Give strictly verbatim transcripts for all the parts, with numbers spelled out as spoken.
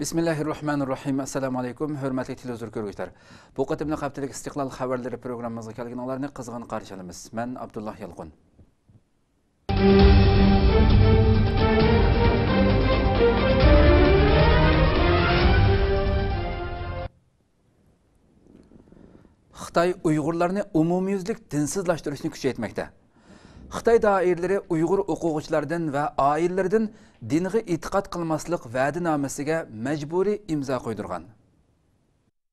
بىسمىللاھىررەھمانىررەھىم. ئەسسالامۇ ئەلەيكۇم، ھۆرمەتلىك تېلېۋىزور كۆرگۈچىلەر. بۇ قېتىملىق ھەپتىلىك ئىستىقلال خەۋەرلىرى پروگراممىمىزغا كەلگىنىڭلارنى قىزغىن قارشى ئالىمىز. مەن ئابدۇللا يالقۇن. خىتاي ئۇيغۇرلارنى ئومۇميۈزلۈك دىنسىزلاشتۇرۇشنى كۈچەيتمەكتە. خىتاي دائىرىلىرى ئۇيغۇر ئوقۇغۇچىلاردىن ۋە ئائىلىلىرىدىن دىنغا ئېتىقاد قىلماسلىق ۋەدىنامىسىگە مەجبۇرىي ئىمزا قويدۇرغان.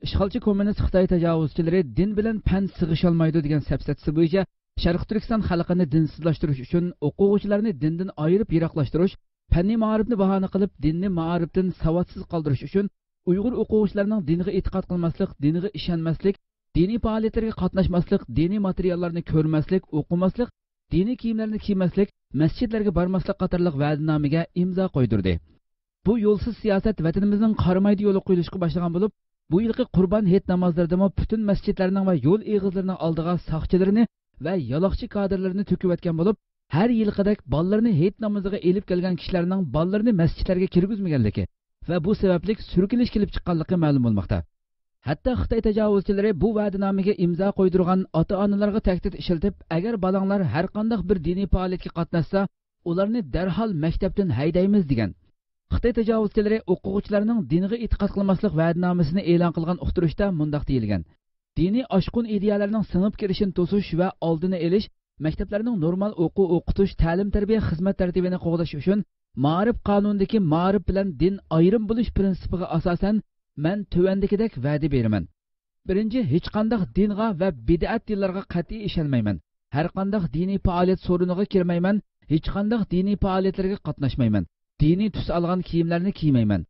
ئىشغالچى كوممۇنىست خىتاي تاجاۋۇزچىلىرى دىن بىلەن پەن سىغىشالمايدۇ دېگەن سەپسەتىسى بويىچە شەرقىي تۈركىستان خەلقىنى دىنسىزلاشتۇرۇش ئۈچۈن ئوقۇغۇچىلارنى دىندىن ئايرىپ يىراقلاشتۇرۇش، پەننىي مائارىپنى باھانە قىلىپ دىننى مائارىپتىن ساۋاتسىز قالدۇرۇش ئۈچۈن ئۇيغۇر ئوقۇغۇچىلارنىڭ دىنغا ئېتىقاد قىلماسلىق، دىنغا ئىشەنمەسلىك، دىنىي پائالىيەتلەرگە قاتناشماسلىق، دىنىي ماتېرىياللارنى كۆرمەسلىك، ئوقۇماسلىق، دىنىي كىيىملەرنى كىيمەسلىك، مەسچىتلەرگە بارماسلىق قاتارلىق ۋەدىنامىگە ئىمزا قويدۇردى. بۇ يولسىز سىياسەت ۋەتىنىمىزنىڭ قارامايدا يولىغا قويۇلۇشقا باشلىغان بولۇپ، بۇ يىلقى قۇربان ھېيت نامازلىرىدىمۇ پۈتۈن مەسچىتلەرنىڭ ۋە يول ئېغىزلىرىنىڭ ئالدىغا ساقچىلىرىنى ۋە يالاقچى كادىرلىرىنى تۆكۈۋەتكەن بولۇپ، ھەر يىلقىدەك بالىلىرىنى ھېيت نامىزىغا ئېلىپ كەلگەن كىشىلەرنىڭ بالىلىرىنى مەسچىتلەرگە كىرگۈزمىگەنلىكى ۋە بۇ سەۋەبلىك سۈركىلىش كېلىپ چىققانلىقى مەلۇم بولماقتا. ھەتتا خىتاي تاجاۋۇزچىلىرى بۇ ۋەدىنامىگە ئىمزا قويدۇرغان ئاتا-ئانىلارغا تەھدىت ئىشلىتىپ، ئەگەر بالاڭلار ھەرقانداق بىر دىنىي پائالىيەتكە قاتناشسا، ئۇلارنى دەرھال مەكتەپتىن ھەيدەيمىز، دېگەن. خىتاي تاجاۋۇزچىلىرى ئوقۇغۇچىلارنىڭ دىنغا ئېتىقاد قىلماسلىق ۋەدىنامىسىنى ئېلان قىلغان ئۇقتۇرۇشتا مۇنداق دېيىلگەن: دىنىي ئاشقۇن ئىدىيەلەرنىڭ سىڭىپ كىرىشىنى توسۇش ۋە ئالدىنى ئېلىش، مەكتەپلەرنىڭ نورمال ئوقۇ-ئوقۇتۇش، تەلىم-تەربىيە خىزمەت تەرتىپىنى قوغداش ئۈچۈن مائارىپ قانۇنىدىكى مائارىپ بىلەن دىن ئايرىم بولۇش پىرىنسىپىغا ئاساسەن، مەن تۆۋەندىكىدەك ۋەدە بېرىمەن. بىرىنچى، ھېچقانداق دىنغا ۋە بىدئەت دىنلارغا قەتئىي ئىشەنمەيمەن. ھەرقانداق دىنىي پائالىيەت سورۇنىغا كىرمەيمەن، ھېچقانداق دىنىي پائالىيەتلەرگە قاتناشمايمەن. دىنىي تۈس ئالغان كىيىملەرنى كىيمەيمەن.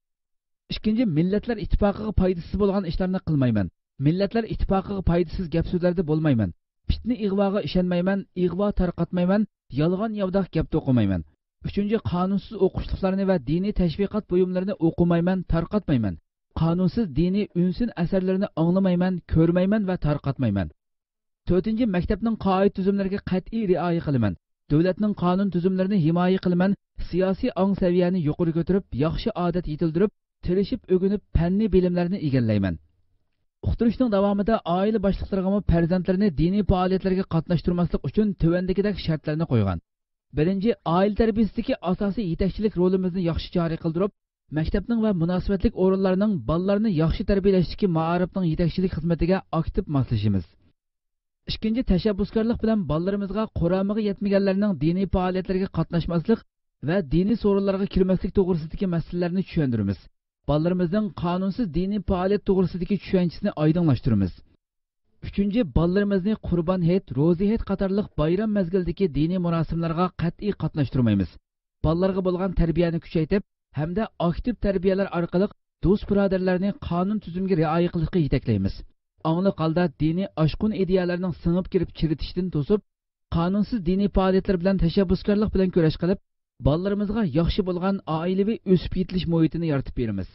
ئىككىنچى، مىللەتلەر ئىتتىپاقىغا پايدىسىز بولغان ئىشلارنى قىلمايمەن. مىللەتلەر ئىتتىپاقىغا پايدىسىز گەپ-سۆزلەردە بولمايمەن. پىتنە-ئىغۋاغا ئىشەنمەيمەن، ئىغۋا تارقاتمايمەن، يالغان-ياۋىداق گەپ توقۇمايمەن. ئۈچىنچى، قانۇنسىز ئوقۇشلۇقلارنى ۋە دىنىي تەشۋىقات بۇيۇملىرىنى ئوقۇمايمەن، تارقاتمايمەن. قانۇنسىز دىنىي ئۈنسىن ئەسەرلىرىنى ئاڭلىمايمەن، كۆرمەيمەن ۋە تارقاتمايمەن. تۆتىنچى، مەكتەپنىڭ قائىدە-تۈزۈملىرىگە قەتئىي رىئايە قىلىمەن. دۆلەتنىڭ قانۇن-تۈزۈملىرىنى ھىمايە قىلىمەن، سىياسىي ئاڭ سەۋىيەنى يۇقىرى كۆتۈرۈپ، ياخشى ئادەت يېتىلدۈرۈپ، تىرىشىپ ئۆگىنىپ، پەننىي بىلىملەرنى ئىگىلەيمەن. ئۇقتۇرۇشنىڭ داۋامىدا ئائىلە باشلىقلىرىغىمۇ پەرزەنتلىرىنى دىنىي پائالىيەتلەرگە قاتناشتۇرماسلىق ئۈچۈن تۆۋەندىكىدەك شەرتلەرنى قويغان. بىرىنچى، ئائىلە تەربىيەسىدىكى ئاساسىي يېتەكچىلىك رولىمىزنى ياخشى جارى قىلدۇرۇپ، مەكتەپنىڭ ۋە مۇناسىۋەتلىك ئورۇنلارنىڭ بالىلارنى ياخشى تەربىيەلەشتىكى مائارىپنىڭ يېتەكچىلىك خىزمىتىگە ئاكتىپ ماسلىشىمىز. ئىككىنچى، تەشەببۇسكارلىق بىلەن بالىلىرىمىزغا قۇرامىغا يەتمىگەنلەرنىڭ دىنىي پائالىيەتلەرگە قاتناشماسلىق ۋە دىنىي سورۇنلارغا كىرمەسلىك توغرىسىدىكى مەسىلىلەرنى چۈشەندۈرىمىز. بالىلىرىمىزنىڭ قانۇنسىز دىنىي پائالىيەت توغرىسىدىكى چۈشەنچىسىنى ئايدىڭلاشتۇرىمىز. ئۈچىنچى، بالىلىرىمىزنى قۇربان ھېيت، روزا ھېيت قاتارلىق بايرام مەزگىلىدىكى دىنىي مۇراسىملارغا قەتئىي قاتناشتۇرمايمىز. بالىلارغا بولغان تەربىيەنى كۈچەيتىپ ھەمدە ئاكتىپ تەربىيەلەر ئارقىلىق دوست-بۇرادەرلەرنى قانۇن-تۈزۈمگە رىئايە قىلىشقا يېتەكلەيمىز. ئاڭلىق ھالدا دىنىي ئاشقۇن ئىدىيەلەرنىڭ سىڭىپ كىرىپ چىرىتىشىدىن توسۇپ، قانۇنسىز دىنىي پائالىيەتلەر بىلەن تەشەببۇسكارلىق بىلەن كۈرەش قىلىپ، بالىلىرىمىزغا ياخشى بولغان ئائىلىۋى ئۆسۈپ يېتىلىش مۇھىتىنى يارىتىپ بېرىمىز.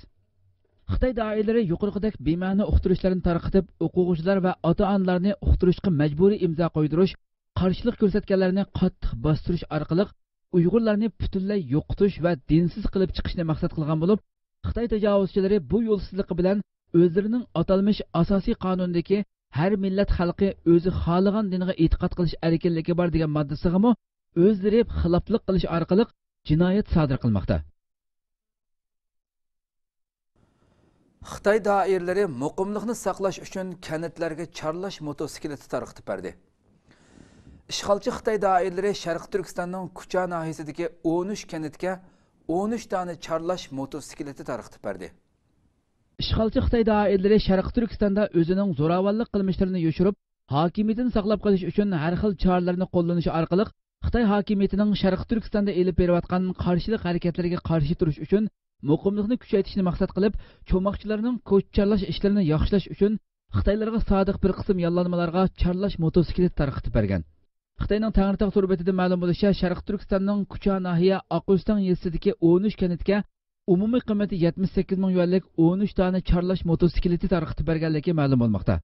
خىتاي دائىرىلىرى يۇقىرىقىدەك بىمەنە ئۇقتۇرۇشلارنى تارقىتىپ، ئوقۇغۇچىلار ۋە ئاتا-ئانىلارنى ئۇقتۇرۇشقا مەجبۇرىي ئىمزا قويدۇرۇش، قارشىلىق كۆرسەتكەنلەرنى قاتتىق باستۇرۇش ئارقىلىق ئۇيغۇرلارنى پۈتۈنلەي يوقىتىش ۋە دىنسىز قىلىپ چىقىشنى مەقسەت قىلغان بولۇپ، خىتاي تاجاۋۇزچىلىرى بۇ يولسىزلىقى بىلەن ئۆزلىرىنىڭ ئاتالمىش ئاساسىي قانۇنىدىكى ھەر مىللەت خەلقى ئۆزى خالىغان دىنغا ئېتىقاد قىلىش ئەركىنلىكى بار دېگەن ماددىسىغىمۇ ئۆزلىرى خىلاپلىق قىلىش ئارقىلىق جىنايەت سادىر قىلماقتا. خىتاي دائىرىلىرى مۇقىملىقنى ساقلاش ئۈچۈن كەنتلەرگە چارلاش موتوسىكلىتى تارقىتىپ بەردى. ئىشغالچى خىتاي دائىرىلىرى شەرقىي تۈركىستاننىڭ كۇچا ناھىيەسىدىكى ئون ئۈچ كەنتكە ئون ئۈچ دانە چارلاش موتوسىكلىتى تارقىتىپ بەردى. ئىشغالچى خىتاي دائىرىلىرى شەرقىي تۈركىستاندا ئۆزىنىڭ زوراۋانلىق قىلمىشلىرىنى يوشۇرۇپ، ھاكىمىيىتىنى ساقلاپ قېلىش ئۈچۈن ھەر خىل چارىلەرنى قوللىنىش ئارقىلىق، خىتاي ھاكىمىيىتىنىڭ شەرقىي تۈركىستاندا ئېلىپ بېرىۋاتقان قارشىلىق ھەرىكەتلىرىگە قارشى تۇرۇش ئۈچۈن مۇقىملىقنى كۈچەيتىشنى مەقسەت قىلىپ، چوماقچىلارنىڭ كوچا چارلاش ئىشلىرىنى ياخشىلاش ئۈچۈن خىتايلارغا سادىق بىر قىسىم ياللانمىلارغا چارلاش موتوسىكلىتى تارقىتىپ بەرگەن. خىتاينىڭ تەڭرىتاغ تور بېتىدىن مەلۇم بولۇشىچە، شەرقىي تۈركىستاننىڭ كۇچا ناھىيە ئاقئۆستەڭ يېزىسىدىكى ئون ئۈچ كەنتكە ئومۇمىي قىممىتى يەتمىش سەككىز مىڭ يۈەنلىك ئون ئۈچ دانە چارلاش موتوسىكلىتى تارقىتىپ بەرگەنلىكى مەلۇم بولماقتا.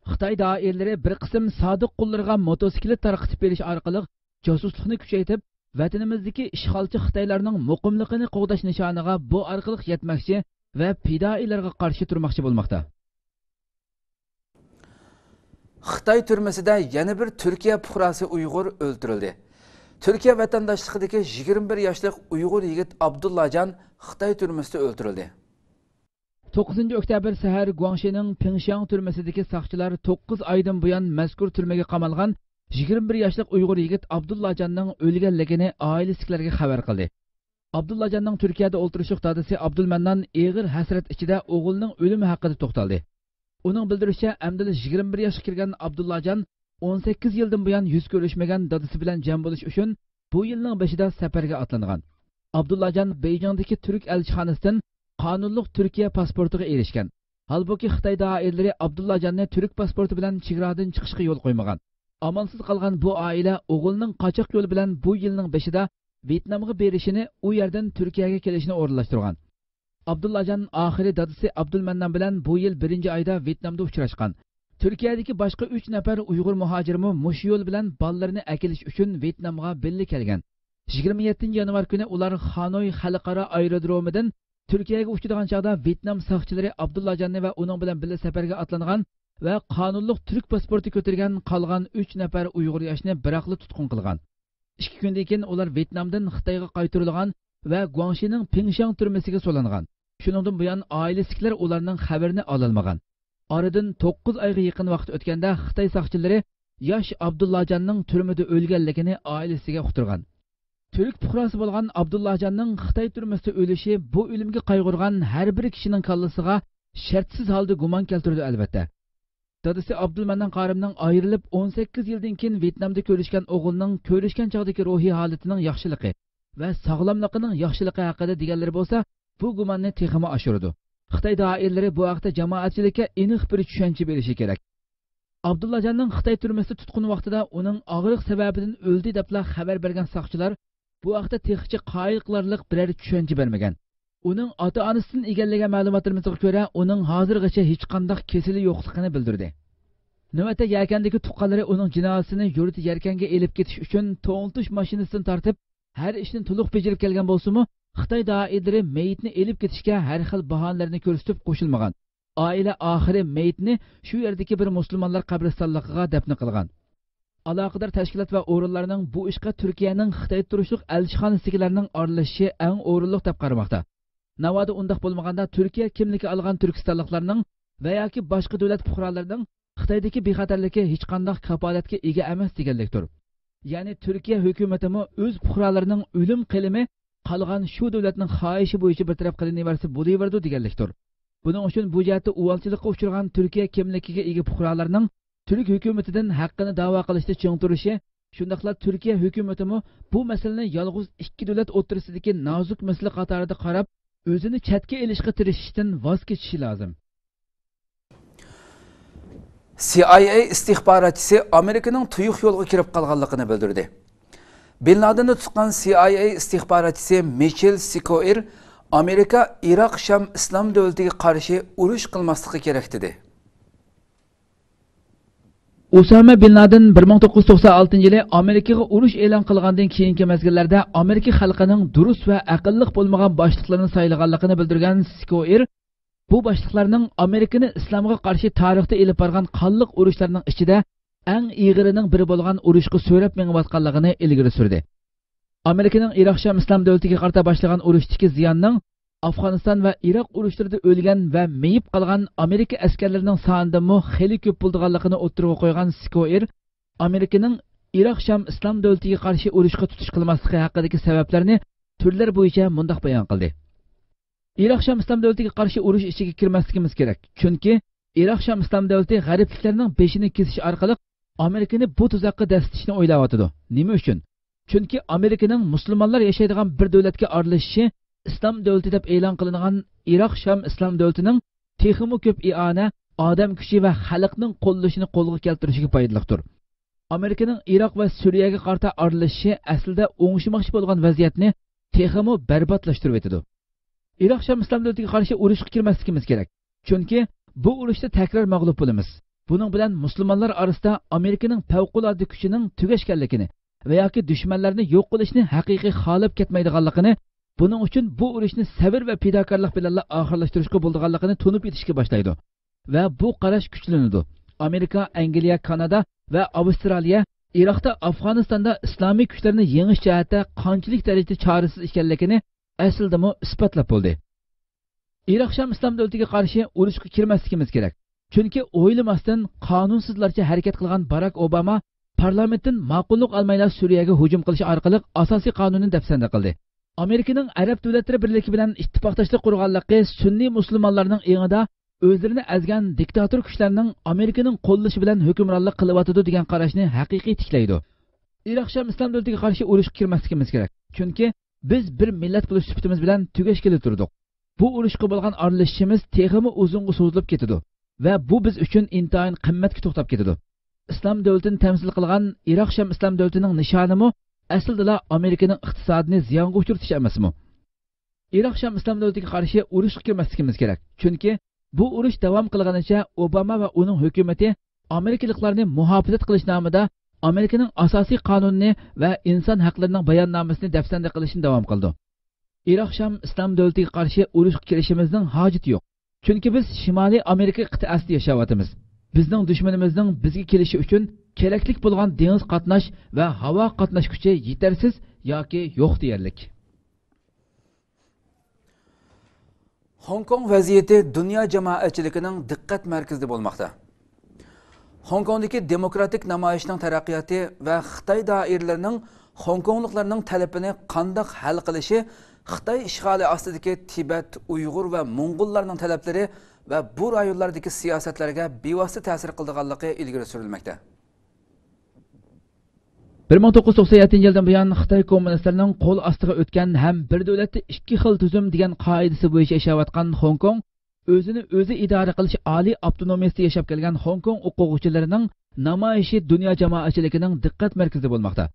خىتاي دائىرىلىرى بىر قىسىم سادىق قۇللىرىغا موتوسىكلىت تارقىتىپ بېرىش ئارقىلىق جاسۇسلۇقنى كۈچەيتىپ، ۋەتىنىمىزدىكى ئىشغالچى خىتايلارنىڭ مۇقىملىقىنى قوغداش نىشانىغا بۇ ئارقىلىق يەتمەكچى ۋە پىدائىيلارغا قارشى تۇرماقچى بولماقتا. خىتاي تۈرمىسىدە يەنە بىر تۈركىيە پۇقراسى ئۇيغۇر ئۆلتۈرۈلدى. تۈركىيە ۋەتەنداشلىقىدىكى يىگىرمە بىر ياشلىق ئۇيغۇر يىگىت ئابدۇللاجان خىتاي تۈرمىسىدە ئۆلتۈرۈلدى. توققۇزىنچى ئۆكتەبىر سەھەر گۇاڭشىنىڭ پىڭشياڭ تۈرمىسىدىكى ساقچىلار توققۇز ئايدىن بۇيان مەزكۇر تۈرمىگە قامالغان يىگىرمە بىر ياشلىق ئۇيغۇر يىگىت ئابدۇللاجاننىڭ ئۆلگەنلىكىنى ئائىلىسىدىكىلەرگە خەۋەر قىلدى. ئابدۇللاجاننىڭ تۈركىيەدە ئولتۇرۇشلۇق دادىسى ئابدۇلمەننان ئېغىر ھەسرەت ئىچىدە ئوغلىنىڭ ئۆلۈمى ھەققىدە توختالدى. ئۇنىڭ بىلدۈرۈشىچە، ئەمدىلا يىگىرمە بىر ياشقا كىرگەن ئابدۇللاجان ئون سەككىز يىلدىن بۇيان يۈز كۆرۈشمىگەن دادىسى بىلەن جەم بولۇش ئۈچۈن بۇ يىلنىڭ بېشىدا سەپەرگە ئاتلانغان. ئابدۇللاجان بېيجىڭدىكى تۈرك ئەلچىخانىسىدىن قانۇنلۇق تۈركىيە پاسپورتىغا ئېرىشكەن. ھالبۇكى، خىتاي دائىرىلىرى ئابدۇللاجاننى تۈرك پاسپورتى بىلەن چېگرادىن چىقىشقا يول قويمىغان. ئامالسىز قالغان بۇ ئائىلە ئوغلىنىڭ قاچاق يولى بىلەن بۇ يىلنىڭ بېشىدا ۋيېتنامغا بېرىشىنى، ئۇ يەردىن تۈركىيەگە كېلىشىنى ئورۇنلاشتۇرغان. ئابدۇللاجان ئاخىرى دادىسى ئابدۇلمەننان بىلەن بۇ يىل بىرىنچى ئايدا ۋيېتنامدا ئۇچراشقان. تۈركىيەدىكى باشقا ئۈچ نەپەر ئۇيغۇر مۇھاجىرمۇ مۇشۇ يول بىلەن بالىلىرىنى ئەكېلىش ئۈچۈن ۋيېتنامغا بىللە كەلگەن. يىگىرمە يەتتىنچى يانۋار كۈنى ئۇلار خانوي خەلقئارا ئايرودرومىدىن تۈركىيەگە ئۇچىدىغان چاغدا، ۋيېتنام ساقچىلىرى ئابدۇللاجاننى ۋە ئۇنىڭ بىلەن بىللە سەپەرگە ئاتلانغان ۋە قانۇنلۇق تۈرك پاسپورتى كۆتۈرگەن قالغان ئۈچ نەپەر ئۇيغۇر ياشنى بىراقلا تۇتقۇن قىلغان. ئىككى كۈندىن كېيىن ئۇلار ۋيېتنامدىن خىتايغا قايتۇرۇلغان ۋە گۇاڭشىنىڭ پىڭشياڭ تۈرمىسىگە سولانغان. شۇنىڭدىن بۇيان، ئائىلىسىدىكىلەر ئۇلارنىڭ خەۋىرىنى ئالالمىغان. ئارىدىن توققۇز ئايغا يېقىن ۋاقىت ئۆتكەندە، خىتاي ساقچىلىرى ياش ئابدۇللاجاننىڭ تۈرمىدە ئۆلگەنلىكىنى ئائىلىسىگە ئۇقتۇرغان. تۈرك پۇقراسى بولغان ئابدۇللاجاننىڭ خىتاي تۈرمىسىدە ئۆلۈشى بۇ ئۆلۈمگە قايغۇرغان ھەر بىر كىشىنىڭ كاللىسىغا شەرتسىز ھالدا گۇمان كەلتۈرىدۇ، ئەلۋەتتە. دادىسى ئابدۇلمەننان قارىمنىڭ ئايرىلىپ ئون سەككىز يىلدىن كېيىن ۋيېتنامدا كۆرۈشكەن ئوغلىنىڭ كۆرۈشكەن چاغدىكى روھىي ھالىتىنىڭ ياخشىلىقى ۋە ساغلاملىقىنىڭ ياخشىلىقى ھەققىدە دېگەنلىرى بولسا، بۇ گۇماننى تېخىمۇ ئاشۇرىدۇ. خىتاي دائىرىلىرى بۇ ھەقتە جامائەتچىلىككە ئېنىق بىر چۈشەنچە بېرىشى كېرەك. ئابدۇللاجاننىڭ خىتاي تۈرمىسىدە تۇتقۇن ۋاقتىدا ئۇنىڭ ئاغرىق سەۋەبىدىن ئۆلدى دەپلا خەۋەر بەرگەن ساقچىلار بۇ ھەقتە تېخىچە قايىل قىلارلىق بىرەر چۈشەنچە بەرمىگەن. ئۇنىڭ ئاتا-ئانىسىدىن ئىگىلىگەن مەلۇماتلىرىمىزغا كۆرە، ئۇنىڭ ھازىرغىچە ھېچقانداق كېسىلى يوقلۇقىنى بىلدۈردى. نۆۋەتتە يەكەندىكى تۇغقانلىرى ئۇنىڭ جىنازىسىنى يۇرت يەركەنگە ئېلىپ كېتىش ئۈچۈن توڭلىتىش ماشىنىسىدىن تارتىپ، ھەر ئىشنى تولۇق بېجىرىپ كەلگەن بولسىمۇ، خىتاي دائىرىلىرى مېيىتنى ئېلىپ كېتىشكە ھەر خىل باھانىلەرنى كۆرسىتىپ قوشۇلمىغان. ئائىلە ئاخىرى مېيىتنى شۇ يەردىكى بىر مۇسۇلمانلار قەبرىستانلىقىغا دەپنە قىلغان. ئالاقىدار تەشكىلات ۋە ئورۇنلارنىڭ بۇ ئىشقا تۈركىيەنىڭ خىتايدا تۇرۇشلۇق ئەلچىخانىسىدىكىلەرنىڭ ئارىلىشىشى ئەڭ ئورۇنلۇق دەپ قارىماقتا. ناۋادا ئۇنداق بولمىغاندا، تۈركىيە كىملىكى ئالغان تۈركىستانلىقلارنىڭ ۋە ياكى باشقا دۆلەت پۇقرالىرىنىڭ خىتايدىكى بىخەتەرلىكى ھېچقانداق كاپالەتكە ئىگە ئەمەس دېگەنلىكتۇر. يەنى تۈركىيە ھۆكۈمىتىمۇ ئۆز پۇقرالىرىنىڭ ئۆلۈم قىلىمى قالغان شۇ دۆلەتنىڭ خاھىشى بويىچە بىر تەرەپ قىلىنىۋەرسە بولۇۋېرىدۇ دېگەنلىكتۇر. بۇنىڭ ئۈچۈن بۇ جەھەتتە ئۇۋالچىلىققا ئۇچرىغان تۈركىيە كىملىكىگە ئىگە پۇقرالارنىڭ تۈرك ھۆكۈمىتىدىن ھەققىنى داۋا قىلىشتا چىڭ تۇرۇشى، شۇنداقلا تۈركىيە ھۆكۈمىتىمۇ بۇ مەسىلىنى يالغۇز ئىككى دۆلەت ئوتتۇرىسىدىكى نازۇك مەسىلە قاتارىدا قاراپ، ئۆزىنى چەتكە ئېلىشقا تىرىشىشتىن ۋاز كېچىشى لازىم. سى ئاي ئەي ئىستىخباراتچىسى ئامېرىكىنىڭ تۇيۇق يولغا كىرىپ قالغانلىقىنى بىلدۈردى. بىن لادىننى تۇتقان سى ئاي ئەي ئىستىخباراتچىسى مىچېل سىكوئېر ئامېرىكا ئىراق شام ئىسلام دۆلىتىگە قارشى ئۇرۇش قىلماسلىقى كېرەك، دېدى. ئۇسامە بىن لادىن بىر مىڭ توققۇز يۈز توقسان ئالتىنچى يىلى ئامېرىكىغا ئۇرۇش ئېلان قىلغاندىن كېيىنكى مەزگىللەردە ئامېرىكا خەلقىنىڭ دۇرۇس ۋە ئەقىللىق بولمىغان باشلىقلىرىنى سايلىغانلىقىنى بىلدۈرگەن سكوئېر، بۇ باشلىقلارنىڭ ئامېرىكىنى ئىسلامغا قارشى تارىختا ئېلىپ بارغان قانلىق ئۇرۇشلارنىڭ ئىچىدە ئەڭ ئېغىرىنىڭ بىرى بولغان ئۇرۇشقا سۆرەپ مېڭىۋاتقانلىقىنى ئىلگىرى سۈردى. ئامېرىكىنىڭ ئىراق شام ئىسلام دۆلىتىگە قارىتا باشلىغان ئۇرۇشتىكى زىياننىڭ ئافغانىستان ۋە ئىراق ئۇرۇشلىرىدا ئۆلگەن ۋە مېيىپ قالغان ئامېرىكا ئەسكەرلىرىنىڭ سانىدىنمۇ خېلى كۆپ بولىدىغانلىقىنى ئوتتۇرىغا قويغان سكوئېر، ئامېرىكىنىڭ ئىراق شام ئىسلام دۆلىتىگە قارشى ئۇرۇشقا تۇتۇش قىلماسلىقى ھەققىدىكى سەۋەبلەرنى تۈرلەر بويىچە مۇنداق بايان قىلدى. ئىراق شام ئىسلام دۆلىتىگە قارشى ئۇرۇش ئىچىگە كىرمەسلىكىمىز كېرەك. چۈنكى ئىراق شام ئىسلام دۆلىتى غەربلىكلەرنىڭ بېشىنى كېسىش ئارقىلىق ئامېرىكىنى بۇ تۇزاققا دەسسىتىشنى ئويلاۋاتىدۇ. نېمە ئۈچۈن؟ چۈنكى ئامېرىكىنىڭ مۇسۇلمانلار ياشايدىغان بىر دۆلەتكە ئارىلىشىشى ئىسلام دۆلىتى دەپ ئېلان قىلىنغان ئىراق شام ئىسلام دۆلىتىنىڭ تېخىمۇ كۆپ ئىئانە، ئادەم كۈچى ۋە خەلقنىڭ قوللىشىنى قولغا كەلتۈرۈشىگە پايدىلىقتۇر. ئامېرىكىنىڭ ئىراق ۋە سۈرىيەگە قارىتا ئارىلىشىشى ئەسلىدە ئوڭشىماقچى بولغان ۋەزىيەتنى تېخىمۇ بەرباتلاشتۇرۇۋېتىدۇ. ئىراق شام ئىسلام دۆلىتىگە قارشى ئۇرۇشقا كىرمەسلىكىمىز كېرەك. چۈنكى بۇ ئۇرۇشتا تەكرار مەغلۇپ بولىمىز. بۇنىڭ بىلەن مۇسۇلمانلار ئارىسىدا ئامېرىكىنىڭ پەۋقۇلئاددە كۈچىنىڭ تۈگەشكەنلىكىنى ۋە ياكى دۈشمەنلەرنى يوق قىلىشنى ھەقىقىي خالاپ كەتمەيدىغانلىقىنى بۇنىڭ ئۈچۈن بۇ ئۇرۇشنى سەۋر ۋە پىداكارلىق بىلەنلا ئاخىرلاشتۇرۇشقا بولىدىغانلىقىنى تونۇپ يېتىشكە باشلايدۇ. ۋە بۇ قاراش كۈچلىنىدۇ. ئامېرىكا، ئەنگلىيە، كانادا ۋە ئاۋسترالىيە ئىراقتا ئافغانىستاندا ئىسلامىي كۈچلەرنى يېڭىش جەھەتتە قانچىلىك دەرىجىدە چارىسىز ئىكەنلىكىنى ئەسلىدىمۇ ئىسپاتلاپ بولدى. ئىراق شام ئىسلام دۆلىتىگە قارشى ئۇرۇشقا كىرمەسلىكىمىز كېرەك. چۈنكى ئويلىماستىن، قانۇنسىزلارچە ھەرىكەت قىلغان باراك ئوباما پارلامېنتتىن ماقۇللۇق ئالمايلا سۈرىيەگە ھۇجۇم قىلىش ئارقىلىق ئاساسىي قانۇننى دەپسەندە قىلدى. ئامېرىكىنىڭ ئەرەب دۆلەتلىرى بىرلىكى بىلەن ئىتتىپاقداشلىق قۇرغانلىقى سۈننىي مۇسۇلمانلارنىڭ ئېڭىدا ئۆزلىرىنى ئەزگەن دىكتاتور كۈچلەرنىڭ ئامېرىكىنىڭ قوللىشى بىلەن ھۆكۈمرانلىق قىلىۋاتىدۇ دېگەن قاراشنى ھەقىقىي تىكلەيدۇ. ئىراق شام ئىسلام دۆلىتىگە قارشى ئۇرۇشقا كىرمەسلىكىمىز كېرەك. چۈنكى بىز بىر مىللەت بولۇش سۈپىتىمىز بىلەن تۈگەشكىلى تۇردۇق. بۇ ئۇرۇشقا بولغان ئارىلىشىشىمىز تېخىمۇ ئۇزۇنغا سوزۇلۇپ كېتىدۇ ۋە بۇ بىز ئۈچۈن ئىنتايىن قىممەتكە توختاپ كېتىدۇ. ئىسلام دۆلىتىنى تەمسىل قىلغان ئىراق شام ئىسلام دۆلىتىنىڭ نىشانىمۇ ئەسلىدىلا ئامېرىكىنىڭ ئىقتىسادىنى زىيانغا ئۇچرىتىش ئەمەسمۇ؟ ئىراق شام ئىسلام دۆلىتىگە قارشى ئۇرۇشقا كىرمەسلىكىمىز كېرەك. چۈنكى بۇ ئۇرۇش داۋام قىلغىنىچە ئوباما ۋە ئۇنىڭ ھۆكۈمىتى ئامېرىكىلىقلارنى مۇھاپىزەت قىلىش نامىدا ئامېرىكىنىڭ ئاساسىي قانۇنىنى ۋە ئىنسان ھەقلىرىنىڭ باياننامىسىنى دەپسەندە قىلىشنى داۋام قىلىدۇ. ئىراق شام ئىسلام دۆلىتىگە قارشى ئۇرۇشقا كىرىشىمىزنىڭ ھاجىتى يوق. چۈنكى بىز شىمالىي ئامېرىكا قىتئەسىدە ياشاۋاتىمىز. بىزنىڭ دۈشمىنىمىزنىڭ بىزگە كېلىشى ئۈچۈن كېرەكلىك بولغان دېڭىز قاتناش ۋە ھاۋا قاتناش كۈچى يېتەرسىز ياكى يوق دېيەرلىك. خوڭكوڭ ۋەزىيىتى دۇنيا جامائەتچىلىكىنىڭ دىققەت مەركىزىدە بولماقتا. خوڭكوڭدىكى دېموكراتىك نامايىشنىڭ تەرەققىياتى ۋە خىتاي دائىرىلىرىنىڭ خوڭكوڭلۇقلارنىڭ تەلىپىنى قانداق ھەل قىلىشى خىتاي ئىشغالى ئاستىدىكى تىبەت، ئۇيغۇر ۋە موڭغۇللارنىڭ تەلەپلىرى ۋە بۇ رايونلاردىكى سىياسەتلەرگە بىۋاسىتە تەسىر قىلىدىغانلىقى ئىلگىرى سۈرۈلمەكتە. بىر مىڭ توققۇز يۈز توقسان يەتتىنچى يىلدىن بۇيان خىتاي كوممۇنىستلىرىنىڭ قول ئاستىغا ئۆتكەن ھەم بىر دۆلەتتە ئىككى خىل تۈزۈم دېگەن قائىدىسى بويىچە ياشاۋاتقان خوڭكوڭ ئۆزىنى ئۆزى ئىدارە قىلىش ئالىي ئاپتونومىيىسىدا ياشاپ كەلگەن خوڭكوڭ ئوقۇغۇچىلىرىنىڭ نامايىشى دۇنيا جامائەتچىلىكىنىڭ دىققەت مەركىزىدە بولماقتا.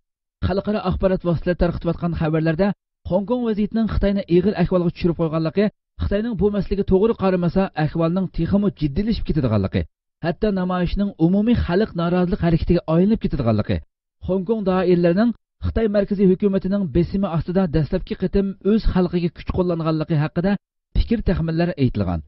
خەلقئارا ئاخبارات ۋاسىتىلىرى تارقىتىۋاتقان خەۋەرلەردە خوڭكوڭ ۋەزىيىتىنىڭ خىتاينى ئېغىر ئەھۋالغا چۈشۈرۈپ قويغانلىقى، خىتاينىڭ بۇ مەسىلىگە توغرا قارىمىسا، ئەھۋالنىڭ تېخىمۇ جىددىيلىشىپ كېتىدىغانلىقى، ھەتتا نامايىشنىڭ ئومۇمىي خەلق نارازىلىق ھەرىكىتىگە ئايلىنىپ كېتىدىغانلىقى، خوڭكوڭ دائىرىلىرىنىڭ خىتاي مەركىزىي ھۆكۈمىتىنىڭ بېسىمى ئاستىدا دەسلەپكى قېتىم ئۆز خەلقىگە كۈچ قوللانغانلىقى ھەققىدە پىكىر تەخمىنلەر ئېيتىلغان.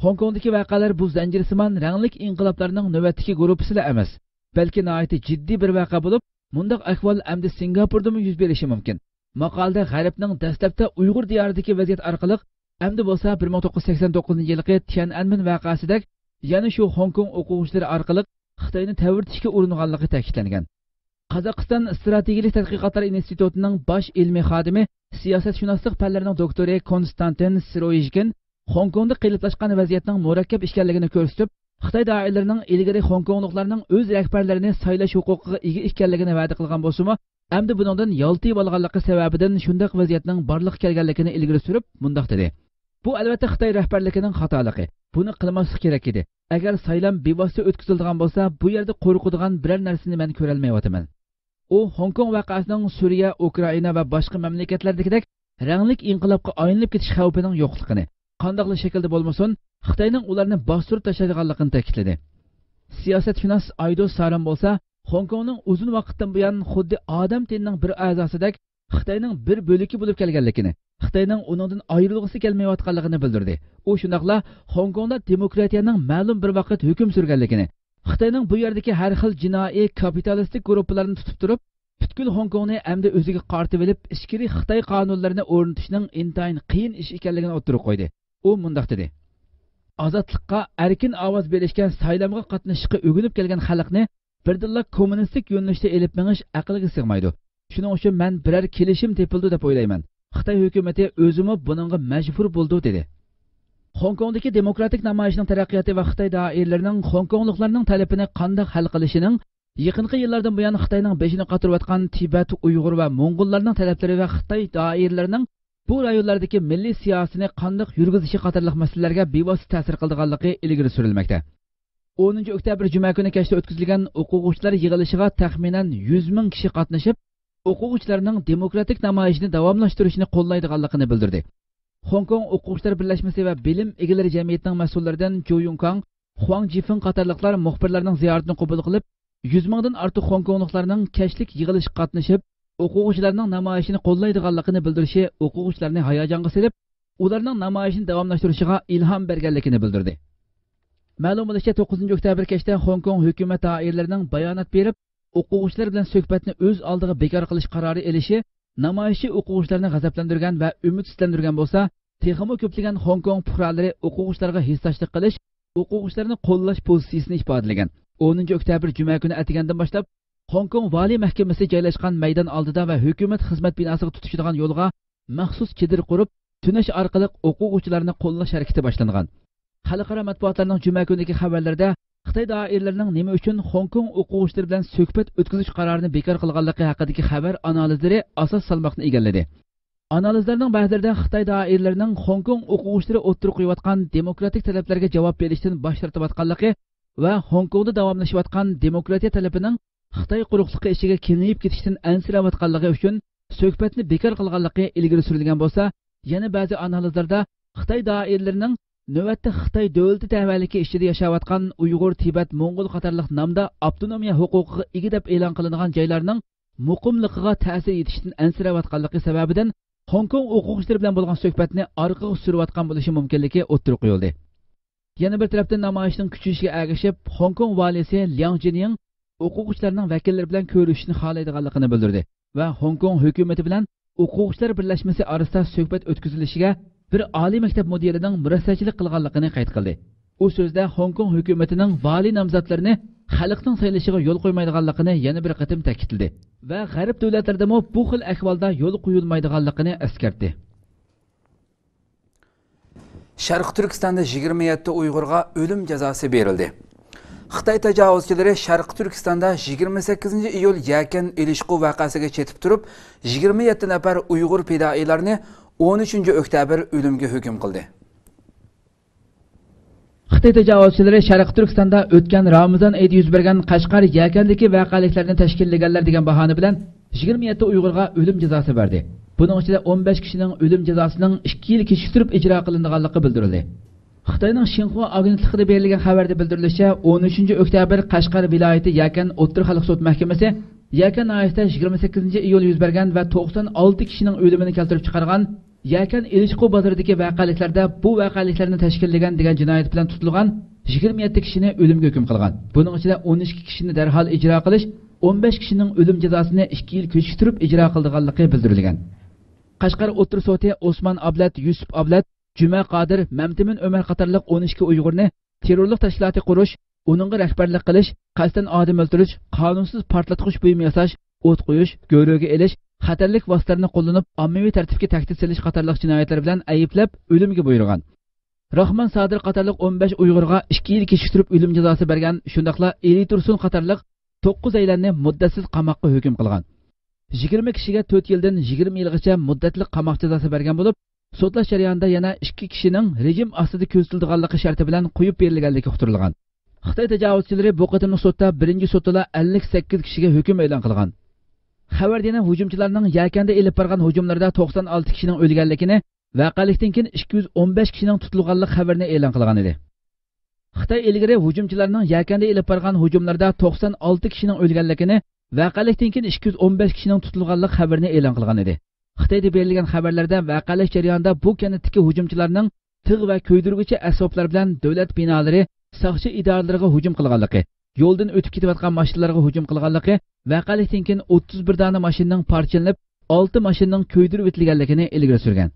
خوڭكوڭدىكى ۋەقەلەر بۇ زەنجىرسىمان رەڭلىك ئىنقىلابلارنىڭ نۆۋەتتىكى گۇرۇپپىسىلا ئەمەس، بەلكى ناھايىتى جىددىي بىر ۋەقە بولۇپ، مۇنداق ئەھۋال ئەمدى سىنگاپوردىمۇ يۈز بېرىشى مۇمكىن. ماقالىدە غەربنىڭ دەسلەپتە ئۇيغۇر دىيارىدىكى ۋەزىيەت ئارقىلىق، ئەمدى بولسا بىر مىڭ توققۇز يۈز سەكسەن توققۇزىنچى يىلقى تيەنئەنمېن ۋەقەسىدەك يەنە شۇ خوڭكوڭ ئوقۇغۇچىلىرى ئارقىلىق خىتاينى تەۋرىتىشكە ئۇرۇنغانلىقى تەكىتلەنگەن. قازاقىستان ئىستراتېگىيەلىك تەتقىقاتلار ئىنستىتۇتىنىڭ باش ئىلمىي خادىمى، سىياسەتشۇناسلىق پەنلىرىنىڭ دوكتورى كونستانتىن سىرويژكىن خوڭكوڭدا قېلىپلاشقان ۋەزىيەتنىڭ مۇرەككەپ ئىكەنلىكىنى كۆرسىتىپ، خىتاي دائىرىلىرىنىڭ ئىلگىرى خوڭكوڭلۇقلارنىڭ ئۆز رەھبەرلىرىنى سايلاش ھوقۇقىغا ئىگە ئىكەنلىكىنى ۋەدە قىلغان بولسىمۇ، ئەمدى بۇنىڭدىن يالتىۋالغانلىقى سەۋەبىدىن شۇنداق ۋەزىيەتنىڭ بارلىققا كەلگەنلىكىنى ئىلگىرى سۈرۈپ، مۇنداق دېدى: بۇ، ئەلۋەتتە، خىتاي رەھبەرلىكىنىڭ خاتالىقى. بۇنى قىلماسلىق كېرەك ئىدى. ئەگەر سايلام بىۋاسىتە ئۆتكۈزۈلىدىغان بولسا، بۇ يەردە قورقىدىغان بىرەر نەرسىنى مەن كۆرەلمەيۋاتىمەن. ئۇ خوڭكوڭ ۋەقەسىنىڭ سۈرىيە، ئۇكرائىنا ۋە باشقا مەملىكەتلەردىكىدەك رەڭلىك ئىنقىلابقا ئايلىنىپ كېتىش خەۋپىنىڭ يوقلۇقىنى، قانداقلا شەكىلدە بولمىسۇن، خىتاينىڭ ئۇلارنى باستۇرۇپ تاشلايدىغانلىقىنى تەكىتلىدى. سىياسەتشۇناس ئايدوس سارام بولسا، خوڭكوڭنىڭ ئۇزۇن ۋاقىتتىن بۇيان خۇددى ئادەم تېنىنىڭ بىر ئەزاسىدەك خىتاينىڭ بىر بۆلىكى بولۇپ كەلگەنلىكىنى، خىتاينىڭ ئۇنىڭدىن ئايرىلغۇسى كەلمەيۋاتقانلىقىنى بىلدۈردى. ئۇ شۇنداقلا خوڭكوڭدا دېموكراتىيەنىڭ مەلۇم بىر ۋاقىت ھۆكۈم سۈرگەنلىكىنى، خىتاينىڭ بۇ يەردىكى ھەر خىل جىنائىي كاپىتالىستىك گۇرۇپپىلارنى تۇتۇپ تۇرۇپ، پۈتكۈل خوڭكوڭنى ئەمدى ئۆزىگە قارىتىۋېلىپ، ئىچكىرى خىتاي قانۇنلىرىنى ئورنىتىشنىڭ ئىنتايىن قىيىن ئىش ئىكەنلىكىنى ئوتتۇرىغا قويدى. ئۇ مۇنداق دېدى: ئازادلىققا، ئەركىن ئاۋاز بېرىشكە، سايلامغا قاتنىشىشقا ئۆگىنىپ كەلگەن خەلقنى بىردىنلا كوممۇنىستىك يۆنىلىشتە ئېلىپ مېڭىش ئەقىلگە سىغمايدۇ. شۇنىڭ ئۈچۈن مەن بىرەر كېلىشىم تېپىلىدۇ دەپ ئويلايمەن. خىتاي ھۆكۈمىتى ئۆزىمۇ بۇنىڭغا مەجبۇر بولىدۇ، دېدى. خوڭكوڭدىكى دېموكراتىك نامايىشنىڭ تەرەققىياتى ۋە خىتاي دائىرىلىرىنىڭ خوڭكوڭلۇقلارنىڭ تەلىپىنى قانداق ھەل قىلىشىنىڭ يېقىنقى يىللاردىن بۇيان خىتاينىڭ بېشىنى قاتۇرۇۋاتقان تىبەت، ئۇيغۇر ۋە موڭغۇللارنىڭ تەلەپلىرى ۋە خىتاي دائىرىلىرىنىڭ بۇ رايونلاردىكى مىللىي سىياسىينى قانداق يۈرگۈزۈشى قاتارلىق مەسىلىلەرگە بىۋاسىتە تەسىر قىلىدىغانلىقى ئىلگىرى سۈرۈلمەكتە. ئونىنچى ئۆكتەبىر جۈمە كۈنى كەچتە ئۆتكۈزۈلگەن ئوقۇغۇچىلار يىغىلىشىغا تەخمىنەن يۈز مىڭ كىشى قاتنىشىپ، ئوقۇغۇچىلارنىڭ دېموكراتىك نامايىشىنى داۋاملاشتۇرۇشىنى قوللايدىغانلىقىنى بىلدۈردى. خوڭكوڭ ئوقۇغۇچىلار بىرلەشمىسى ۋە بىلىم ئىگىلىرى جەمئىيىتىنىڭ مەسئۇللىرىدىن جۇ يۇڭكاڭ، خۇاڭ جىفېڭ قاتارلىقلار مۇخبىرلارنىڭ زىيارىتىنى قوبۇل قىلىپ، يۈز مىڭدىن ئارتۇق خوڭكوڭلۇقلارنىڭ كەچلىك يىغىلىشىغا قاتنىشىپ، ئوقۇغۇچىلارنىڭ نامايىشىنى قوللايدىغانلىقىنى بىلدۈرۈشى ئوقۇغۇچىلارنى ھاياجانغا سېلىپ، ئۇلارنىڭ نامايىشىنى داۋاملاشتۇرۇشىغا ئىلھام بەرگەنلىكىنى بىلدۈردى. مەلۇم بولۇشىچە، توققۇزىنچى ئۆكتەبىر كەچتە خوڭكوڭ ھۆكۈمەت دائىرىلىرىنىڭ بايانات بېرىپ، ئوقۇغۇچىلار بىلەن سۆھبەتنى ئۆز ئالدىغا بىكار قىلىش قارارى ئېلىشى نامايىشچى ئوقۇغۇچىلارنى غەزەپلەندۈرگەن ۋە ئۈمىدسىزلەندۈرگەن بولسا، تېخىمۇ كۆپلىگەن خوڭكوڭ پۇقرالىرى ئوقۇغۇچىلارغا ھېسداشلىق قىلىش، ئوقۇغۇچىلارنى قوللاش پوزىتسىيىسىنى ئىپادىلىگەن. ئونىنچى ئۆكتەبىر جۈمە كۈنى ئەتىگەندىن باشلاپ، خوڭكوڭ ۋالىي مەھكىمىسى جايلاشقان مەيدان ئالدىدا ۋە ھۆكۈمەت خىزمەت بىناسىغا تۇتىشىدىغان يولغا مەخسۇس چېدىر قۇرۇپ، تۈنەش ئارقىلىق ئوقۇغۇچىلارنى قوللاش ھەرىكىتى باشلانغان. خەلقئارا مەتبۇئاتلارنىڭ جۈمە كۈنىدىكى خەۋەرلىرىدە خىتاي دائىرىلىرىنىڭ نېمە ئۈچۈن خوڭكوڭ ئوقۇغۇچىلىرى بىلەن سۆھبەت ئۆتكۈزۈش قارارىنى بىكار قىلغانلىقى ھەققىدىكى خەۋەر ئانالىزلىرى ئاساس سالماقنى ئىگىلىدى. ئانالىزلارنىڭ بەزىلىرىدە خىتاي دائىرىلىرىنىڭ خوڭكوڭ ئوقۇغۇچىلىرى ئوتتۇرىغا قويۇۋاتقان دېموكراتىك تەلەپلەرگە جاۋاب بېرىشتىن باش تارتىۋاتقانلىقى ۋە خوڭكوڭدا داۋاملىشىۋاتقان دېموكراتىيە تەلىپىنىڭ خىتاي قۇرۇقلۇقى ئىچىگە كېڭىيىپ كېتىشتىن ئەنسىرەۋاتقانلىقى ئۈچۈن سۆھبەتنى بىكار قىلغانلىقى ئىلگىرى سۈرۈلگەن بولسا، يەنە بەزى ئانالىزلاردا خىتاي دائىرىلىرىنىڭ نۆۋەتتە خىتاي دۆلىتى تەۋەلىكى ئىچىدە ياشاۋاتقان ئۇيغۇر، تىبەت، موڭغۇل قاتارلىق نامدا ئاپتونومىيە ھوقۇقىغا ئىگە دەپ ئېلان قىلىنغان جايلارنىڭ مۇقىملىقىغا تەسىر يېتىشتىن ئەنسىرەۋاتقانلىقى سەۋەبىدىن، خوڭكوڭ ئوقۇغۇچىلىرى بىلەن بولغان سۆھبەتنى ئارقىغا سۈرۈۋاتقان بولۇشى مۇمكىنلىكى ئوتتۇرىغا قويۇلدى. يەنە بىر تەرەپتىن، نامايىشنىڭ كۈچىيىشىگە ئەگىشىپ، خوڭكوڭ ۋالىيسى لياڭ جىنيىڭ ئوقۇغۇچىلارنىڭ ۋەكىللىرى بىلەن كۆرۈشۈشنى خالايدىغانلىقىنى بىلدۈردى ۋە خوڭكوڭ ھۆكۈمىتى بىلەن ئوقۇغۇچىلار بىرلەشمىسى ئارىسىدا سۆھبەت ئۆتكۈزۈلۈشىگە بىر ئالىي مەكتەپ مۇدىرىنىڭ مۇرەسسەچىلىك قىلغانلىقىنى قەيت قىلدى. ئۇ سۆزىدە خوڭكوڭ ھۆكۈمىتىنىڭ ۋالىي نامزاتلىرىنى خەلقنىڭ سايلىشىغا يول قويمايدىغانلىقىنى يەنە بىر قېتىم تەكىتلىدى ۋە غەرب دۆلەتلىرىدىمۇ بۇ خىل ئەھۋالدا يول قويۇلمايدىغانلىقىنى ئەسكەرتتى. شەرقىي تۈركىستاندا يىگىرمە يەتتە ئۇيغۇرغا ئۆلۈم جازاسى بېرىلدى. خىتاي تاجاۋۇزچىلىرى شەرقىي تۈركىستاندا يىگىرمە سەككىزىنچى ئىيۇل يەكەن ئېلىشقۇ ۋەقەسىگە چېتىپ تۇرۇپ، يىگىرمە يەتتە نەپەر ئۇيغۇر پىدائىيلارنى ئون ئۈچىنچى ئۆكتەبىر ئۆلۈمگە ھۆكۈم قىلدى. خىتاي تاجاۋۇزچىلىرى شەرقىي تۈركىستاندا ئۆتكەن رامىزان ئېيىدا يۈز بەرگەن قەشقەر يەكەندىكى ۋەقەلىكلەرنى تەشكىللىگەنلەر دېگەن باھانە بىلەن يىگىرمە يەتتە ئۇيغۇرغا ئۆلۈم جازاسى بەردى. بۇنىڭ ئىچىدە ئون بەش كىشىنىڭ ئۆلۈم جازاسىنىڭ ئىككى يىل كېچىكتۈرۈپ ئىجرا قىلىنىدىغانلىقى بىلدۈرۈلدى. خىتاينىڭ شىنخۇا ئاگېنتلىقىدا بېرىلگەن خەۋەردە بىلدۈرۈلۈشىچە، ئون ئۈچىنچى ئۆكتەبىر قەشقەر ۋىلايىتى يەكەن ئوتتۇرا خەلق سوت مەھكىمىسى يەكەن ناھىيەسىدە يىگىرمە سەككىزىنچى ئىيۇل يۈز بەرگەن ۋە توقسان ئالتە كىشىنىڭ ئۆلۈمىنى كەلتۈرۈپ چىقارغان يەكەن ئېلىشقۇ بازىرىدىكى ۋەقەلىكلەردە بۇ ۋەقەلىكلەرنى تەشكىللىگەن دېگەن جىنايەت بىلەن تۇتۇلغان يىگىرمە يەتتە كىشىنى ئۆلۈمگە ھۆكۈم قىلغان. بۇنىڭ ئىچىدە ئون ئىككى كىشىنى دەرھال ئىجرا قىلىش، ئون بەش كىشىنىڭ ئۆلۈم جازاسىنى ئىككى يىل كېچىكتۈرۈپ ئىجرا قىلىدىغانلىقى بىلدۈرۈلگەن. قەشقەر ئوتتۇرا سوتى ئوسمان ئابلەت، يۈسۈپ ئابلەت، جۈمە قادىر، مەمتىمىن ئۆمەر قاتارلىق ئون ئىككى ئۇيغۇرنى تېررورلۇق تەشكىلاتى قۇرۇش، ئۇنىڭغا رەھبەرلىك قىلىش، قەستەن ئادەم ئۆلتۈرۈش، قانۇنسىز پارتلاتقۇچ بۇيۇم ياساش، ئوت قويۇش، گۆرۈگە ئېلىش، خەتەرلىك ۋاسىتىلەرنى قوللىنىپ ئاممىۋى تەرتىپكە تەھدىت سېلىش قاتارلىق جىنايەتلەر بىلەن ئەيىبلەپ ئۆلۈمگە بۇيرۇغان. راخمان سادىر قاتارلىق ئون بەش ئۇيغۇرغا ئىككى يىل كېچىكتۈرۈپ ئۆلۈم جازاسى بەرگەن، شۇنداقلا ئېلى تۇرسۇن قاتارلىق توققۇزەيلەننى مۇددەتسىز قاماققا ھۆكۈم قىلغان. يىگىرمە كىشىگە تۆت يىلدىن يىگىرمە يىلغىچە مۇددەتلىك قاماق جازاسى بەرگەن بولۇپ، سوتلاش جەريانىدا يەنە ئىككى كىشىنىڭ رېجىم ئاستىدا كۆزىتىلىدىغانلىقى شەرتى بىلەن قويۇپ بېرىلگەنلىكى ئۇقتۇرۇلغان. خىتاي تاجاۋۇزچىلىرى بۇ قېتىملىق سوتتا بىرىنچى سوتتىلا ئەللىك سەككىز كىشىگە ھۆكۈم ئېلان قىلغان. خەۋەردە يەنە ھۇجۇمچىلارنىڭ يەكەندە ئېلىپ بارغان ھۇجۇملىرىدا توقسان ئالتە كىشىنىڭ ئۆلگەنلىكىنى، ۋەقەلىكتىن كېيىن ئىككى يۈز ئون بەش كىشىنىڭ تۇتۇلغانلىق خەۋىرىنى ئېلان قىلغان ئىدى. خىتاي ئىلگىرى ھۇجۇمچىلارنىڭ يەكەندە ئېلىپ بارغان ھۇجۇملىرىدا توقسان ئالتە كىشىنىڭ ئۆلگەنلىكىنى، ۋەقەلىكتىن كېيىن ئىككى يۈز ئون بەش كىشىنىڭ تۇتۇلغانلىق خەۋىرىنى ئېلان قىلغان ئىدى. خىتايدا بېرىلگەن خەۋەرلەردە ۋەقەلىك جەريانىدا بۇ كەنتتىكى ھۇجۇمچىلارنىڭ تىغ ۋە كۆيدۈرگۈچى ئەسۋابلار بىلەن دۆلەت بىنالىرى، ساقچى ئىدارىلىرىغا ھۇجۇم قىلغانلىقى، يولدىن ئۆتۈپ كېتىۋاتقان ماشىنىلارغا ھۇجۇم قىلغانلىقى، ۋەقەلىكتىن كېيىن ئوتتۇز بىر دانە ماشىنىنىڭ پارچىلىنىپ، ئالتە ماشىنىنىڭ كۆيدۈرۈۋېتىلگەنلىكىنى ئىلگىرى سۈرگەن.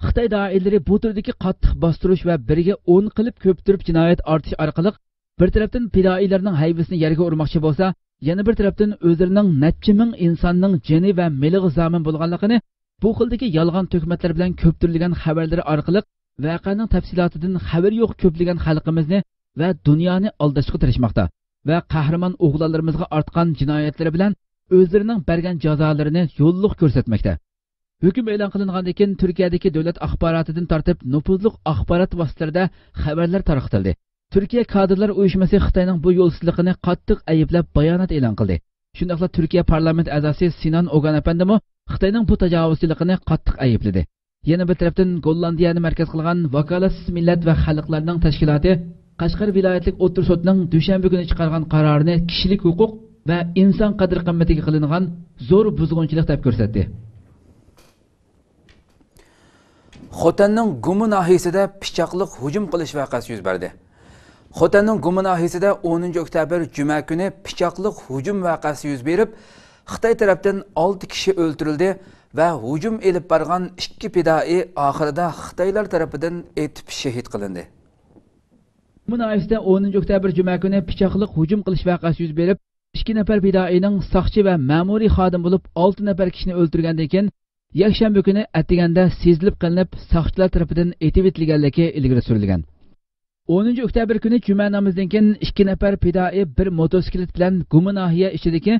خىتاي دائىرىلىرى بۇ تۈردىكى قاتتىق باستۇرۇش ۋە بىرگە ئون قىلىپ كۆپتۈرۈپ جىنايەت ئارتىش ئارقىلىق بىر تەرەپتىن پىدائىيلارنىڭ ھەيۋىسىنى يەرگە ئۇرماقچى بولسا، يەنە بىر تەرەپتىن ئۆزلىرىنىڭ نەچچە مىڭ ئىنساننىڭ جېنى ۋە مېلىغا زامىن بولغانلىقىنى، بۇ خىلدىكى يالغان تۆھمەتلەر بىلەن كۆپتۈرۈلگەن خەۋەرلىرى ئارقىلىق ۋەقەنىڭ تەپسىلاتىدىن خەۋىرى يوق كۆپلىگەن خەلقىمىزنى ۋە دۇنيانى ئالداشقا تىرىشماقتا ۋە قەھرىمان ئوغلانلىرىمىزغا ئارتقان جىنايەتلىرى بىلەن ئۆزلىرىنىڭ بەرگەن جازالىرىنى يوللۇق كۆرسەتمەكتە. ھۆكۈم ئېلان قىلىنغاندىن كېيىن، تۈركىيەدىكى دۆلەت ئاخباراتىدىن تارتىپ نوپۇزلۇق ئاخبارات ۋاسىتىلىرىدە خەۋەرلەر تارقىتىلدى. تۈركىيە كادىرلار ئۇيۇشمىسى خىتاينىڭ بۇ يولسىزلىقىنى قاتتىق ئەيىبلەپ بايانات ئېلان قىلدى. شۇنداقلا تۈركىيە پارلامېنت ئەزاسى سىنان ئوگان ئەپەندىمۇ خىتاينىڭ بۇ تاجاۋۇزچىلىقىنى قاتتىق ئەيىبلىدى. يەنە بىر تەرەپتىن، گوللاندىيەنى مەركەز قىلغان ۋاكالەتسىز مىللەت ۋە خەلقلەرنىڭ تەشكىلاتى قەشقەر ۋىلايەتلىك ئوتتۇرا سوتنىڭ دۈشەنبە كۈنى چىقارغان قارارىنى كىشىلىك ھوقۇق ۋە ئىنسان قەدىر-قىممىتىگە قىلىنغان زور بۇزغۇنچىلىق دەپ كۆرسەتتى. خوتەننىڭ گۇما ناھىيەسىدە پىچاقلىق ھۇجۇم قىلىش ۋەقەسى يۈز بەردى. خوتەننىڭ گۇما ناھىيەسىدە ئونىنچى ئۆكتەبىر جۈمە كۈنى پىچاقلىق ھۇجۇم ۋەقەسى يۈز بېرىپ، خىتاي تەرەپتىن ئالتە كىشى ئۆلتۈرۈلدى ۋە ھۇجۇم ئېلىپ بارغان ئىككى پىدائىي ئاخىرىدا خىتايلار تەرىپىدىن ئېتىپ شېھىت قىلىندى. گۇما ناھىيەسىدە ئونىنچى ئۆكتەبىر جۈمە كۈنى پىچاقلىق ھۇجۇم قىلىش ۋەقەسى يۈز بېرىپ، ئىككى نەپەر پىدائىينىڭ ساقچى ۋە مەمۇرىي خادىم بولۇپ ئالتە نەپەر كىشىنى ئۆلتۈرگەندىن كېيىن، يەكشەنبە كۈنى ئەتىگەندە سېزىلىپ قېلىنىپ، ساقچىلار تەرىپىدىن ئېتىۋېتىلگەنلىكى ئىلگىرى سۈرۈلگەن. ئونىنچى ئۆكتەبىر كۈنى جۈمە نامىزىدىن كېيىن ئىككى نەپەر پىدائىي بىر موتوسىكلىت بىلەن گۇما ناھىيە ئىچىدىكى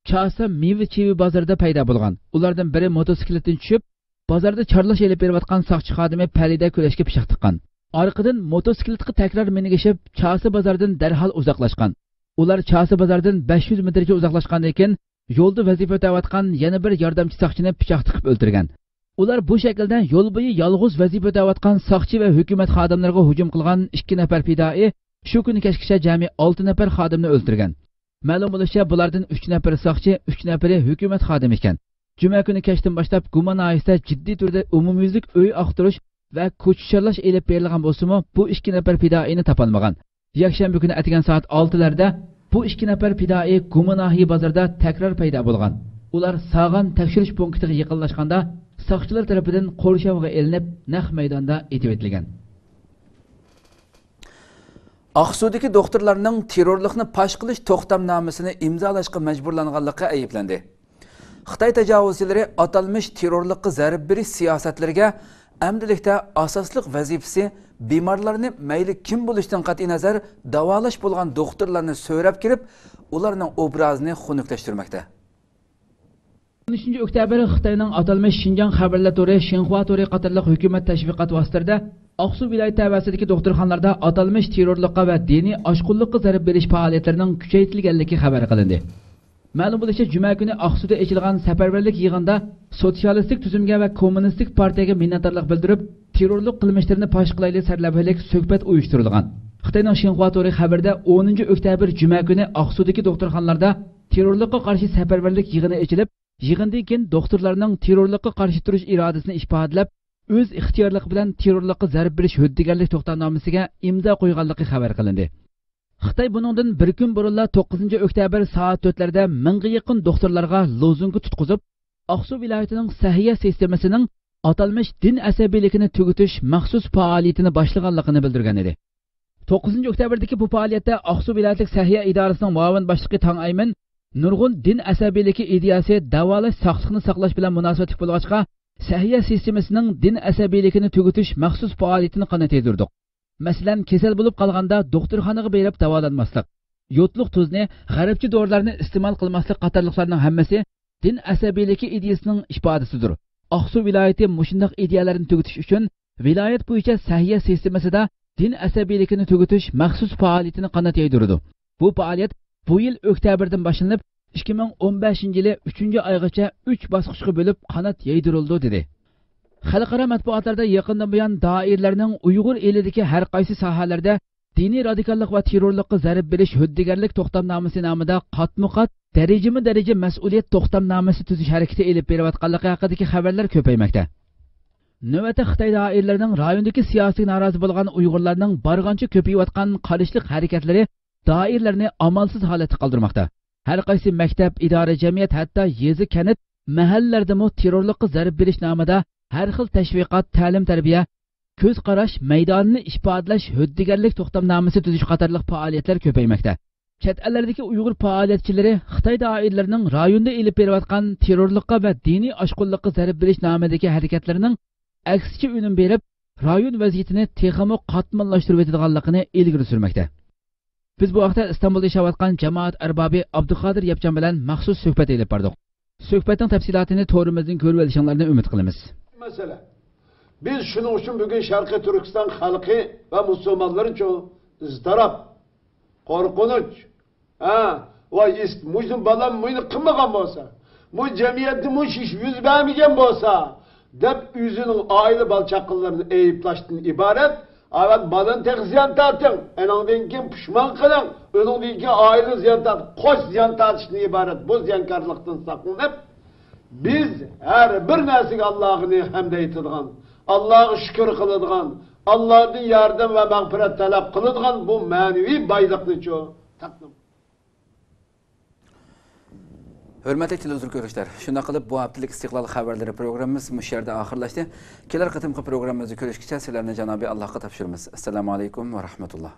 چاسا مېۋە چىۋە بازىرىدا پەيدا بولغان. ئۇلاردىن بىرى موتوسىكلىتتىن چۈشۈپ، بازاردا چارلاش ئېلىپ بېرىۋاتقان ساقچى خادىمى پەرىدە كۈرەشكە پىچاق تىققان. ئارقىدىن موتوسىكلىتقا تەكرار مىنىگىشىپ، چاسا بازاردىن دەرھال ئۇزاقلاشقان. ئۇلار چاسا بازاردىن بەش يۈز مېتىرچە ئۇزاقلاشقاندىن كېيىن، يولدا ۋەزىپە ئۆتەۋاتقان يەنە بىر ياردەمچى ساقچىنى پىچاق تىقىپ ئۆلتۈرگەن. ئۇلار بۇ شەكىلدە يول بويى يالغۇز ۋەزىپە ئۆتەۋاتقان ساقچى ۋە ھۆكۈمەت خادىملىرىغا ھۇجۇم قىلغان ئىككى نەپەر پىدائىي شۇ كۈنى كەچكىچە جەمئىي ئالتە نەپەر خادىمنى ئۆلتۈرگەن. مەلۇم بولۇشىچە، بۇلاردىن ئۈچ نەپىرى ساقچى، ئۈچ نەپىرى ھۆكۈمەت خادىمى ئىكەن. جۈمە كۈنى كەچتىن باشلاپ گۇما ناھىيەسىدە جىددىي تۈردە ئومۇميۈزلۈك ئۆي ئاختۇرۇش ۋە كوچا چارلاش ئېلىپ بېرىلغان بولسىمۇ، بۇ ئىككى نەپەر پىدائىينى تاپالمىغان. يەكشەنبە كۈنى ئەتىگەن سائەت ئالتىلەردە بۇ ئىككى نەپەر پىدائىي گۇما ناھىيە بازىرىدا تەكرار پەيدا بولغان. ئۇلار ساغان تەكشۈرۈش پونكىتىغا يېقىنلاشقاندا، ساقچىلار تەرىپىدىن قورشاۋغا ئېلىنىپ، نەق مەيداندا ئېتىۋېتىلگەن. ئاقسۇدىكى دوختۇرلارنىڭ تېررورلۇقنى پاش قىلىش توختامنامىسىنى ئىمزالاشقا مەجبۇرلانغانلىقى ئەيىبلەندى. خىتاي تاجاۋۇزچىلىرى ئاتالمىش تېررورلۇققا زەربە بېرىش سىياسەتلىرىگە ئەمدىلىكتە ئاساسلىق ۋەزىپىسى بىمارلارنى مەيلى كىم بولۇشىدىن قەتئىينەزەر داۋالاش بولغان دوختۇرلارنى سۆرەپ كىرىپ، ئۇلارنىڭ ئوبرازىنى خۇنۈكلەشتۈرمەكتە. ئون ئۈچىنچى ئۆكتەبىر خىتاينىڭ ئاتالمىش شىنجاڭ خەۋەرلەر تورى، شىنخۇا تورى قاتارلىق ھۆكۈمەت تەشۋىقات ۋاسىتىلىرىدا ئاقسۇ ۋىلايىتى تەۋەسىدىكى دوختۇرخانىلاردا ئاتالمىش تېررورلۇققا ۋە دىنىي ئاشقۇنلۇققا زەربە بېرىش پائالىيەتلىرىنىڭ كۈچەيتىلگەنلىكى خەۋەر قىلىندى. مەلۇم بولۇشىچە، جۈمە كۈنى ئاقسۇدا ئېچىلغان سەپەرۋەرلىك يىغىنىدا سوتسىيالىستىك تۈزۈمگە ۋە كوممۇنىستىك پارتىيەگە مىننەتدارلىق بىلدۈرۈپ، تېررورلۇق قىلمىشلىرىنى پاش قىلايلى سەرلەۋھىلىك سۆھبەت ئۇيۇشتۇرۇلغان. خىتاينىڭ شىنخۇا تورى خەۋىرىدە، ئونىنچى ئۆكتەبىر جۈمە كۈنى ئاقسۇدىكى دوختۇرخانىلاردا تېررورلۇققا قارشى سەپەرۋەرلىك يىغىنى ئېچىلىپ، يىغىندىن كېيىن دوختۇرلارنىڭ تېررورلۇققا قارشى تۇرۇش ئىرادىسىنى ئىپادىلەپ، ئۆز ئىختىيارلىقى بىلەن تېررورلۇققا زەربە بېرىش ھۆددىگەرلىك توختامنامىسىگە ئىمزا قويغانلىقى خەۋەر قىلىندى. خىتاي بۇنىڭدىن بىر كۈن بۇرۇنلا توققۇزىنچى ئۆكتەبىر سائەت تۆتلەردە مىڭغا يېقىن دوختۇرلارغا لوزۇنكا تۇتقۇزۇپ، ئاقسۇ ۋىلايىتىنىڭ سەھىيە سىستېمىسىنىڭ ئاتالمىش دىن ئەسەبىيلىكىنى تۈگىتىش مەخسۇس پائالىيىتىنى باشلىغانلىقىنى بىلدۈرگەن ئىدى. توققۇزىنچى ئۆكتەبىردىكى بۇ پائالىيەتتە ئاقسۇ ۋىلايەتلىك سەھىيە ئىدارىسىنىڭ مۇئاۋىن باشلىقى تاڭ ئەيمىن، نۇرغۇن دىن ئەسەبىيلىكى ئىدىيەسى داۋالاش ساقلىقنى ساقلاش بىلەن مۇناسىۋەتلىك بولغاچقا، سەھىيە سىستېمىسىنىڭ دىن ئەسەبىيلىكىنى تۈگىتىش مەخسۇس پائالىيىتىنى قانات يايدۇردۇق. مەسىلەن، كېسەل بولۇپ قالغاندا دوختۇرخانىغا بېرىپ داۋالانماسلىق، يودلۇق تۇزنى، غەربچە دورىلارنى ئىستېمال قىلماسلىق قاتارلىقلارنىڭ ھەممىسى دىن ئەسەبىيلىكى ئىدىيىسىنىڭ ئىپادىسىدۇر. ئاقسۇ ۋىلايىتى مۇشۇنداق ئىدىيەلەرنى تۈگىتىش ئۈچۈن ۋىلايەت بويىچە سەھىيە سىستېمىسىدا دىن ئەسەبىيلىكىنى تۈگىتىش مەخسۇس پائالىيىتىنى قانات يايدۇرىدۇ. بۇ پائالىيەت بۇ يىل ئۆكتەبىردىن باشلىنىپ، ئىككى مىڭ ئون بەشىنچى يىلى ئۈچىنچى ئايغىچە ئۈچ باسقۇچقا بۆلۈپ قانات يايدۇرۇلىدۇ، دېدى. خەلقئارا مەتبۇئاتلاردا يېقىندىن بۇيان دائىرىلەرنىڭ ئۇيغۇر ئېلىدىكى ھەر قايسى ساھەلەردە دىنىي رادىكاللىق ۋە تېررورلۇققا زەربە بېرىش ھۆددىگەرلىك توختامنامىسى نامىدا قاتمۇ قات، دەرىجىمۇ دەرىجە مەسئۇلىيەت توختامنامىسى تۈزۈش ھەرىكىتى ئېلىپ بېرىۋاتقانلىقى ھەققىدىكى خەۋەرلەر كۆپەيمەكتە. نۆۋەتتە خىتاي دائىرىلىرىنىڭ رايوندىكى سىياسىي نارازى بولغان ئۇيغۇرلارنىڭ بارغانچە كۆپىيىۋاتقان قارشىلىق ھەرىكەتلىرى دائىرىلەرنى ئامالسىز ھالەتتە قالدۇرماقتا. ھەر قايسى مەكتەپ، ئىدارە، جەمئىيەت، ھەتتا يېزا، كەنت، مەھەللىلەردىمۇ تېررورلۇققا زەربە بېرىش نامىدا ھەر خىل تەشۋىقات، تەلىم-تەربىيە، كۆز قاراش مەيدانىنى ئىپادىلەش ھۆددىگەرلىك توختامنامىسى تۈزۈش قاتارلىق پائالىيەتلەر كۆپەيمەكتە. چەت ئەللەردىكى ئۇيغۇر پائالىيەتچىلىرى خىتاي دائىرىلىرىنىڭ رايوندا ئېلىپ بېرىۋاتقان تېررورلۇققا ۋە دىنىي ئاشقۇنلۇققا زەربە بېرىش نامىدىكى ھەرىكەتلىرىنىڭ ئەكسىچە ئۈنۈم بېرىپ، رايون ۋەزىيىتىنى تېخىمۇ قاتماللاشتۇرۇۋېتىدىغانلىقىنى ئىلگىرى سۈرمەكتە. بىز بۇ ھەقتە ئىستانبۇلدا ياشاۋاتقان جامائەت ئەربابى ئابدۇقادىر ياپچان بىلەن مەخسۇس سۆھبەت ئېلىپ باردۇق. سۆھبەتنىڭ تەپسىلاتىنى تورىمىزدىن كۆرۈۋېلىشىڭلارنى ئۈمىد قىلىمىز. مەسىلە. بىز شۇنىڭ ئۈچۈن بۈگۈن شەرقىي تۈركىستان خەلقى ۋە مۇسۇلمانلىرىچۇ ئىزتىراپ، قورقۇنچ، ھە، ۋاي، ئىس-، مۇشۇ بالام مۇنى قىلمىغان بولسا، بۇ جەمئىيەتتە مۇشۇ ئىش يۈز بەرمىگەن بولسا، دەپ ئۆزىنىڭ ئائىلە بالا-چاقىلىرىنى ئەيىبلاشتىن ئىبارەت ئەۋەل بالىنى تېخى زىيان تارتىڭ، ئېنىڭدىن كېيىن پۇشمان قىلىڭ، ئۇنىڭدىن كېيىن ئائىلىنى زىيان تارت، قوش زىيان تارتىشتىن ئىبارەت بۇ زىيانكارلىقتىن ساقلىنىپ، بىز ھەر بىر نەرسىگە ئاللاغا ھەمد ئېيتىدىغان، ئاللاغا شۈكۈر قىلىدىغان، ئاللادىن ياردەم ۋە مەغپىرەت تەلەپ قىلىدىغان بۇ مەنىۋى بايلىقنىچۇ تەقدىم. ھۆرمەتلىك تېلېۋىزور كۆرۈشلەر، شۇنداق قىلىپ بۇ ھەپتىلىك ئىستىقلال خەۋەرلىرى پروگراممىمىز مۇشۇ يەردە ئاخىرلاشتى. كېلەر قېتىمقى پروگراممىمىزدا كۆرۈشكىچە سىلەرنى جانابىي ئاللاھقا تاپشۇرىمىز. ئەسسالامۇ ئەلەيكۇم ۋە رەھمەتۇللا.